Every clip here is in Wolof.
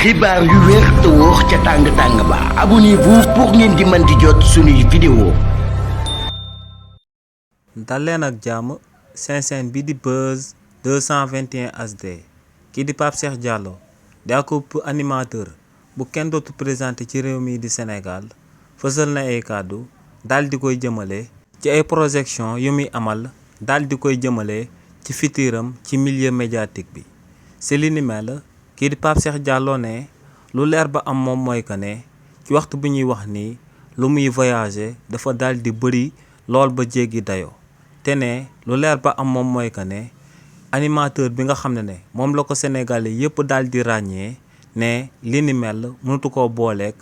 xibaar yu wér te wóor ca tàng-tàng ba abonnez-vous pour ngeen di mën di jot suñuy vidéo. dal leen ak jàmm seen bi di Buzz 221 HD kii di Pape Cheikh Diallo di ak animateur bu kenn dootu présenté ci réew mi di Sénégal fësal na ay kàddu daal di koy jëmale ci ay projection yu muy amal daal di koy jëmale ci fitiram ci milieu médiatique bi si li ni mel kii di Pape Cheikh Diallo ne lu leer ba am moom mooy que ne ci waxtu bi ñuy wax nii lu muy voyager dafa daal di bëri lool ba jéggi dayoo te ne lu leer ba am moom mooy que ne animateur bi nga xam ne moom la ko Sénégalais yëpp daal di ràññee ne li ni mel mënatu koo booleek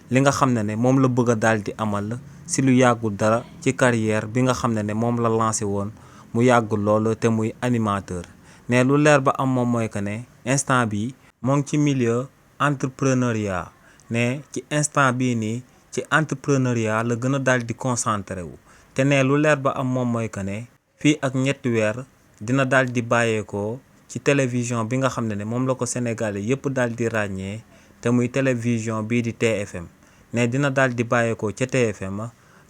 li nga xam ne moom la bëgg a daal di amal si lu yàggul dara ci carrière bi nga xam ne moom la lancé woon mu yàgg lool te muy animateur ne lu leer ba am moom mooy que ne instant bi moo ngi ci milieu entrepreneuriat ne ci instant bii nii ci entrepreneuriat la gën a daal di concentré wu te ne lu leer ba am moom mooy que ne fii ak ñetti weer dina daal di bàyyeekoo ci télévision bi nga xam ne moom la ko Sénégalais yëpp daal di ràññee te muy télévision bii di TFM ne dina daal di bàyyeekoo ca TFM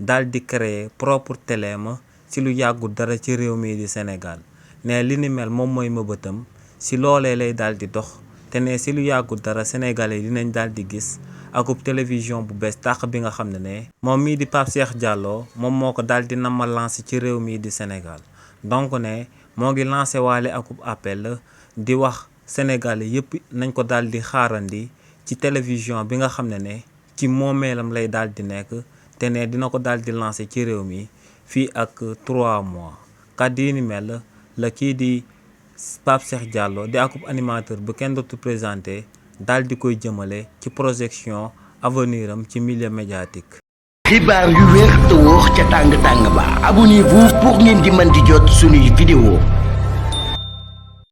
daal di créer propre téléem ci lu yàggul dara ci réew mii di Sénégal ne li ni mel moom mooy mëbëtam si loolee lay daal di dox te ne si lu yàggul dara Sénégalais dinañ daal di gis akub télévision bu bees tàq bi nga xam ne moom mii di Pape Cheikh Diallo moom moo ko daal di nama lancé ci réew mii di Sénégal donc ne moo ngi lancé waale akub appel di wax Sénégalais yëpp nañ ko daal di xaarandi ci télévision bi nga xam ne ci moomeelam lay daal di nekk te ne dina ko daal di lancé ci réew mi fii ak 3 mois kàddu yi ni mel la kii di Pape Cheikh Diallo di akub animateur bu kenn dootu présenté daal di koy jëmale ci projection avenir am ci milieu médiatique. xibaar yu wér te wóor ca tàng-tàng ba abonnez-vous pour ngeen di mën di jot suñuy vidéo.